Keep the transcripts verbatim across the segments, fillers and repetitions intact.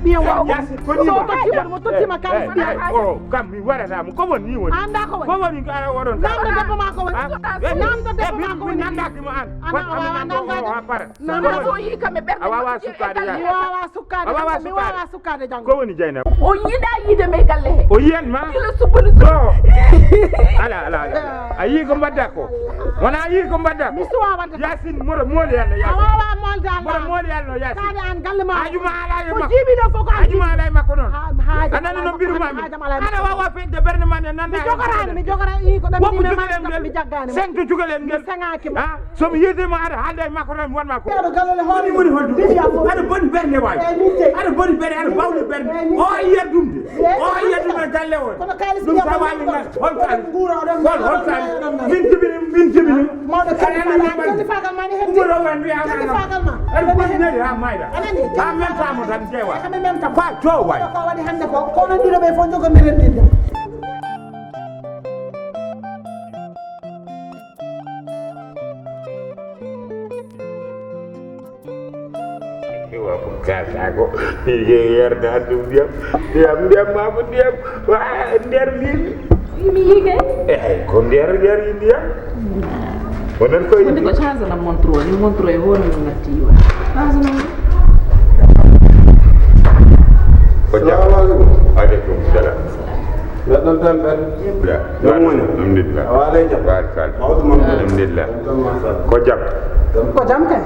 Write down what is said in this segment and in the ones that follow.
Ɓiye wa. Yaasin, ko ni so woni? Totti mo, mo tottima kaalis ɓiye. O, kam mi waɗata mo. Ko woni ni woni? Anda ko woni? Ko woni ko ara oɗon? Namdo debbo ma ko woni? Ah, eh, namdo debbo ma ko woni? Namdaki mo an. Ana wawa namdo. Namdo. So yi kam e ɓerde. A wawa sukkaade ya. Mi wawa sukkaade. A wawa sukkaade. Mi wawa sukkaade janngo. Ko woni Jeynaba? O yiɗa yiide me galle he. O yiyan ma? Gila subbude. Ala, ala, ala. A yii ko mbadda ko? Wona a yii ko mbadda ko? Mi suwa wadde. Yaasin, mboɗo mooli Alla, Yaasin. A wawa molde Alla. Mboɗo mooli Alla, Yaasin. Kaade an galle ma. Haaju ma ala e makko. Ko jiiɓiɗo fof ko an. Haaju ma ala e makko noon. A nani no mbirumami? Aɗa wawa feñde ɓernde ma nde nanda. Mi jogorani, mi jogorani ko ɗam. Woppu cukalel ngel. Mi jaggani. Seŋto cukalel ngel. Mi saŋaki ma. Ha? So mi yeetii ma aɗa haalda e makko tan mi wonma ko. Aɗa galle le hoore. Woni, woni holɗum? Aɗa boni ɓernde waay. Aɗa boni ɓernde, aɗa bawli ɓernde. O yiya ɗum de. O yiya ɗum e galle on. Kono kaalis ɗum biya ko tawaani ngal. Hol kaalis? Hol, hol kaalis? Min jibini, min jibini. Mawɗo kadi fagal ma ni hedde. Umaro wan wiya kadi fagal ma. Aɗa boni neri ha mayda. Anani. Ha même temps mo tan jeewa. Hande même temps. Fa to waay. Ko waɗi hande ko. Kono ɗiɗo ɓe fof jogo mi renndinde. Wa ko kasa ko. Ige yarda ɗum ndiyam. Ndiyam, ndiyam ma ko ndiyam. Wa nder mbimi. Mi yige. Eh, ko nder yari ndiyam. Wonan ko wonde ko changena montre o, ni montre o e hoore mum natti wa. Changena. Ko jam. Salamu aleykum. Aleykum salam. Mbaɗɗon tampere? Jam woni? Alhamdulillah. A waale jam? Barikalla. Mawɗo mon. Alhamdulillah. Jam tan, machallah. Ko jam? Ko jam kay.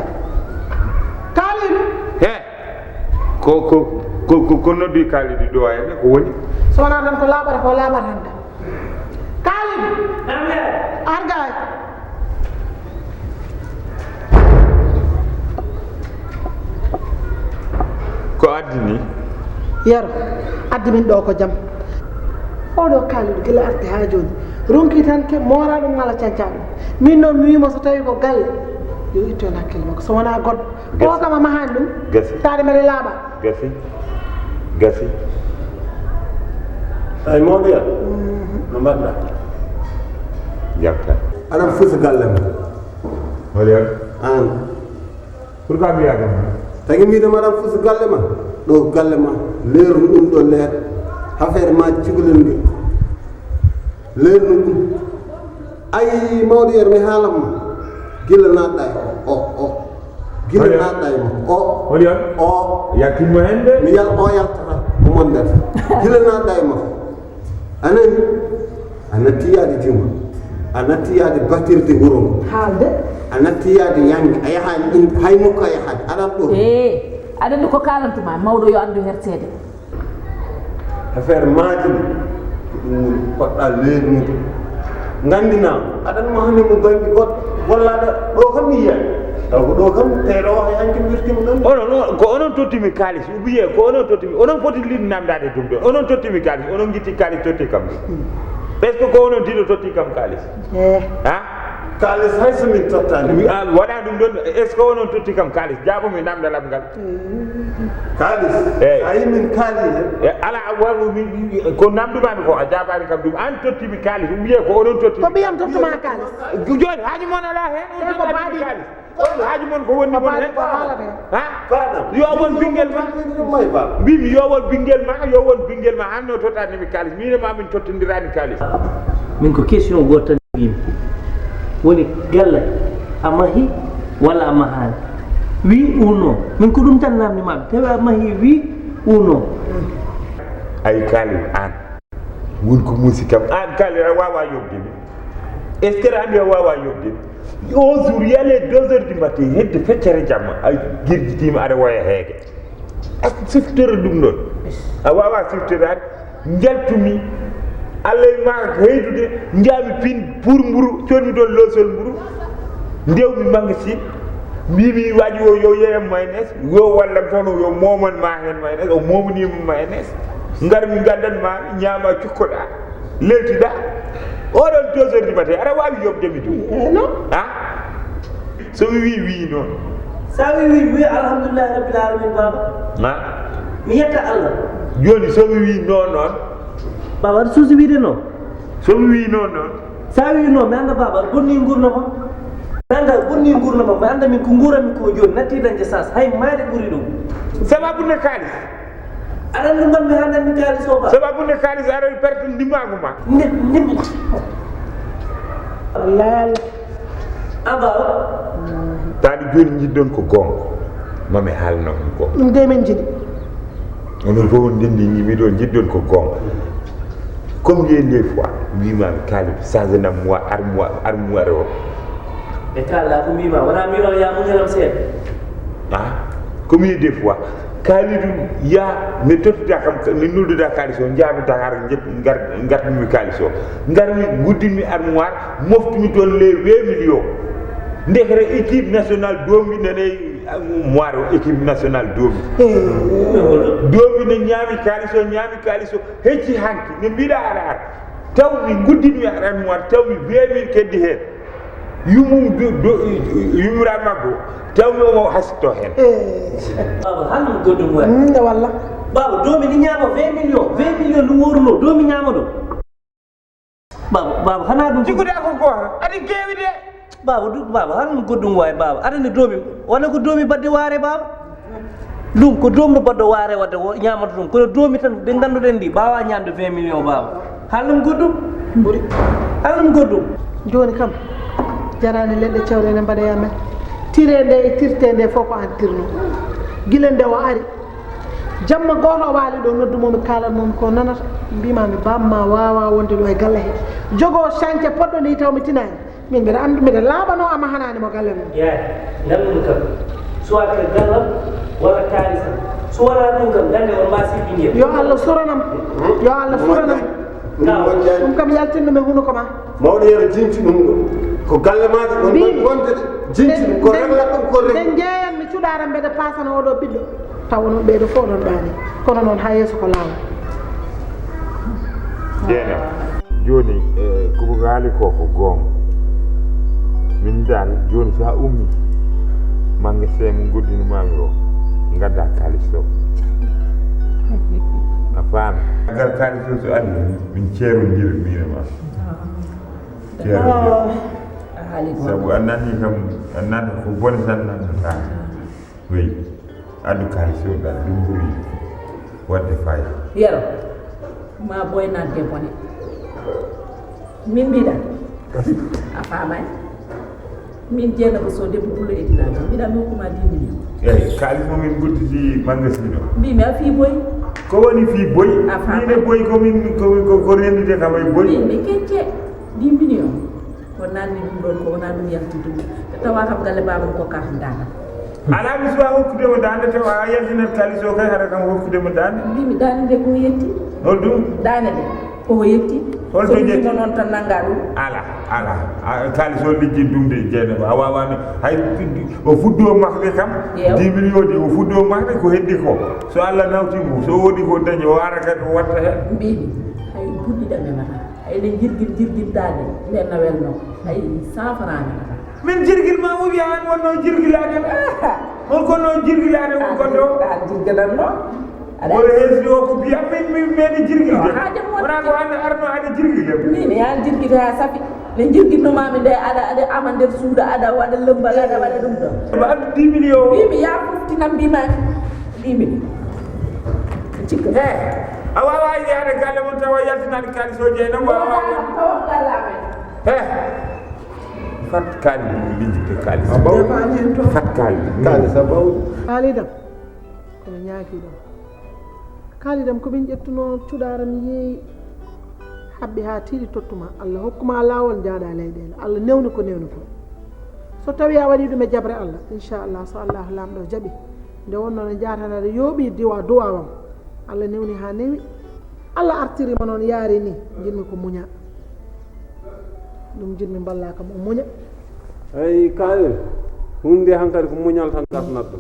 Kaalidu. He. Ko, ko, ko, ko, ko noddi Kaalidu ɗo henne, ko woni? So wonaa tan ko laaɓata, ko laaɓata hannde. Kaalidu. Naam, yaay. Ar gaay. Ko addi ni? Yero, addi min ɗo ko jam. Oɗo Kaalidu gila arti ha joni. Ronki tan ke mora ɗum mala canca ɗum. Min noon mi wimo so tawi ko galle, yo itto hen hakkille makko. So wona goɗɗo. Gasi. O kam a mahani ɗum. Gasi. Taade mbeɗa laaɓa. Gasi. Gasi. Ay mawɗo ya. Mhm. No mbaɗɗa? Jam tan. Aɗa fusi galle ma. Holi on? An. Pourquoi mbiyaaka ma? Tagi mbiɗo maɗa fusi galle ma. Ɗo galle ma. Leernu ɗum ɗo leer. Affaire ma cukalel ngel. Leernu ɗum. Ayi, mawɗo yer mi haalan ma. Gila naatɗa e o, o, o. Gila naatɗa e ma. O. Holi on? O. Yaltinmo hen de. Mi yal o yaltata. Ko mon nder. Gila naatɗa e ma. A nani? A natti yaade juma. A natti yaade batirde wuro ngo. Haalde. A natti yaade yange. A yahaani ɗum hay nokku a yahaade. Aɗa ɗo. Ee, aɗa anndi ko kaalantuma, mawɗo yo anndu herseede. Affaire maaji ndi, ko ɗum woni poɗɗa leernude. Nganndinaa, aɗa anndi mo hannde mo banngi goɗɗo, gollaaɗo ɗo kam mi yiyaani. Taw ko ɗo kam, teeɗo o hay hanki mbirtimi ɗon. Onon, o-, ko onon tottimi kaalis, ou bien ko onon tottimi, onon foti liɗ namdaade ɗum ɗo. Onon tottimi kaalis, onon ngitti kaalis totti kam ɗum. Est-ce que ko onon diɗo totti kam kaalis? Eh. Ha? Kaalis hay so min tottaani. Mi, a, waɗa ɗum ɗon, est-ce que onon totti kam kaalis? Jaabo mi namdal am ngal. Kaalis. Eey. A yi min kaali hen. E, ala, a, wa, mi, mi, ko namduma mi ko, a jaabaani kam ɗum. An tottimi kaalis, ou bien ko onon tottimi. Ko ɓiyam tottuma kaalis. Jooni, haaju mon ala hen, on tottani kaalis. Haaju mon ko woni mon hen? Ha? Yo won ɓinngel ma. Mbimi yo won ɓinngel ma, yo won ɓinngel ma, an no tottanimi kaalis. Min e ma min tottondirani kaalis. Min ko question gooto tan mbimi. Woni galle a mahi walla a mahani? Oui ou non? Min ko ɗum tan namdi maɓɓe. Tawi a mahi oui ou non? Ay kaalis an. Won ko musitam. An kala a wawa yobde mi. Est-ce que aɗa anndi a wawa yobde mi? Un jour, il y a les deux heures du matin, hedde feccere jamma, a girjitima aɗa woya heege. A siftora ɗum ɗon. A wawa siftoraade. Njaltumi. Allah e ma heydude, njaami pin pour mburu, codmi ɗon losol mburu. Ndewmi magasin. Mbimi waji o yo yeeyam mayonnaise, yo wallam tan o yo moman ma hen mayonnaise, o momanima mayonnaise. Ngar mi ngaddan ma, ñaama cukkoɗa, leltiɗa. Oɗon deux heures du matin, aɗa wawi yobde mi ɗum? Eh, non. Ha? So mi wi, wi noon. Sa wi, wi, wi, alhamdulillahi rabbil alamin, baba. Ha? Mi yetta Allah. Joni so mi wi noon noon? Baba, aɗa suusi wiide noon? So mi wi noon noon? Sa wi noon, mi anda baba, aɗa bonni gurdam am. Mi anda bonni gurdam am, mi anda min ko nguuranmi ko joni, natti dañde sas, hay mayde ɓuri ɗum. Sababu ne kaalis. Aɗa anndi man mi hannde mi kaalis o ba. Sababu nde kaalis aɗa perte ndimaagu ma. Nde, nde. Laal. Aba. Taani jooni njiɗɗon ko goonga. Ma mi haalno on goonga. Ɗum de min njiɗi. Onon fof on ndenndi njiɗi ɗo njiɗɗon ko goonga. Combien de fois mbiimaami Kaalid changé nam moi armoire armoire o. Ɓe kaalɗa ko mbiima wona mbiima ya muñalam seeɗa. Ah, combien de fois Kaalidou ya mi tottuda kam mi nulduda kaalis o njaabata har ngartumi kaalis o ngarmi guddinmi armoire moftumi toon les vingt millions. Ndekete équipe nationale domi nene moire o équipe nationale domi domi ne ñaami kaalis o ñaami kaalis o hecci hanki ne mbiɗa ara ara taw mi guddinmi armoire taw mi vingt mille keddi heen. Yumum yumiraɗo makko tawmi omo hasito hen. Baba hal mo goɗɗum waɗi. Nde walla. Baba domi ɗi ñaama vingt millions vingt millions ɗum woruno domi ñaama ɗum. Baba baba hana ɗum jiguda ko goto aɗa kewi de. Baba du baba hal mo goɗɗum wawi baba aɗa ni domi walla ko domi badde ware baba. Ɗum ko doom no baɗɗo waare wadde o ñaamata ɗum kono doomi tan ɓe ngannduɗen ndi mbaawa ñaamde vingt millions mbaawa haalnam goɗɗum. Ɓuri haalnam goɗɗum. Jooni kam jaraani leɗɗe cewɗe ene mbaɗa e amen. Tire nde e tirte nde fof ko aan tirno gila nde o ari. Jamma gooto o waali ɗo noddu mo mi kaalan mo ko nanata mbima mi bamma waawa wonde ɗo e galle he jogoo chance poɗɗo ni taw mi tinaani. Min mbiɗa anndi mbiɗa laaɓanoo ama hanaani mo galle mum. Yaay ngal ɗum kam soit que gallam walla kaalisam so wonaa ɗum kam gannde on mbaasi ɓinngel. Yo Allah suranam. Yo Allah suranam. Ɗum kam yaltinno men hunuko ma. Mawɗo yero jinci ɗum ɗo ko galle maaji on mbaɗi bonde jinci ɗum ko regla ɗum ko regla. Ɓe njeeyan mi cuɗaram mbeɗa paasana oɗo ɓiɗɗo. Taw onon ɓeeɗo fof oɗon ɗaani kono noon haa yeeso ko laawol. Jeena jooni e ko haali ko ko goonga. Min dal jooni so a ummi manga semu goddini mami o gadda kalis o a faami. Agal kalis o so ari min ceerondira mino ma ceerondira sabu a nani kam a nani ko bone tan nani ka. Wey addu kay sodal ɗum ɓuri wadde fay. Yero ma boynade bone min mbiɗa a famay. Min jeenaba so debbo pullo edinaji mbiɗa mi hokkuma dix million. Eyyi kalis mo min gudditi mangasino. Mbimi a fii boy. Ko woni fii boy? Mine boy komin ko rendude kam e boy. Mbimi kecce dix million. Ko nanni ɗum ɗon ko wona ɗum yalti ɗum ɓe tawa kam galle bamum ko kaf dana. Ala mi suwa hokkude mo dande tawa a yaltinat kalis o kay hara kam hokkude mo dande. Mbimi dande nde ko yetti. Hol ɗum? Dande nde koko yetti. Hol to jetti? Noon tan nanga ɗum. Ala ala kalis o lijji ɗum de jeynaba a wawani hay o fuddo mahde kam. Dix million de o fuddo mahde ko heddi ko so Allah nawti mo so woni ko dañi o ara kadi o watta hen. Mbimi hay buddiɗa memata. Ay nde jirgin jirgin daade nde nawel no ay cent franc ne kata. Min jirgin ma o wiya an wonno jirgilaade. Hol kono jirgilaade on gondo an jirgidan no. Wala hesdi o ko biya min min meedi jirgilde. Wona ko an arno ada jirgile. Min ya jirgita ya safi ne jirginno mami nde ada ada ama nder suuda ada wada lembal ada wada dum do. Ba addu dix millions. Wi mi ya fufti nam bi ma. Ɗimin cikka. He a wawa yaade galle mum tawa yaltinaɗi kalis o jeynam wawa. He fat kali ɗum lijjide kalis. Fat kali kalis a baw. Kalidam kono ñaakiɗam. Kalidam ko min ƴettuno cuɗaram yeeyi. Haɓɓi ha tiiɗi tottuma allah hokkuma lawol jaaɗa leyɗele allah newni ko newni ko. So tawi a waɗi ɗum e jaɓre allah inchallah so allah lamɗo jaɓi. Nde wonno ne jatanaɗo yooɓi diwa duwawam. Allah newni ha newi. Allah artirima noon yaari ni. Jinmi ko muña. Ɗum jinmi mballa kam o muña. Eyi kaye. Hunde hankadi ko muñal tan gasnatɗo.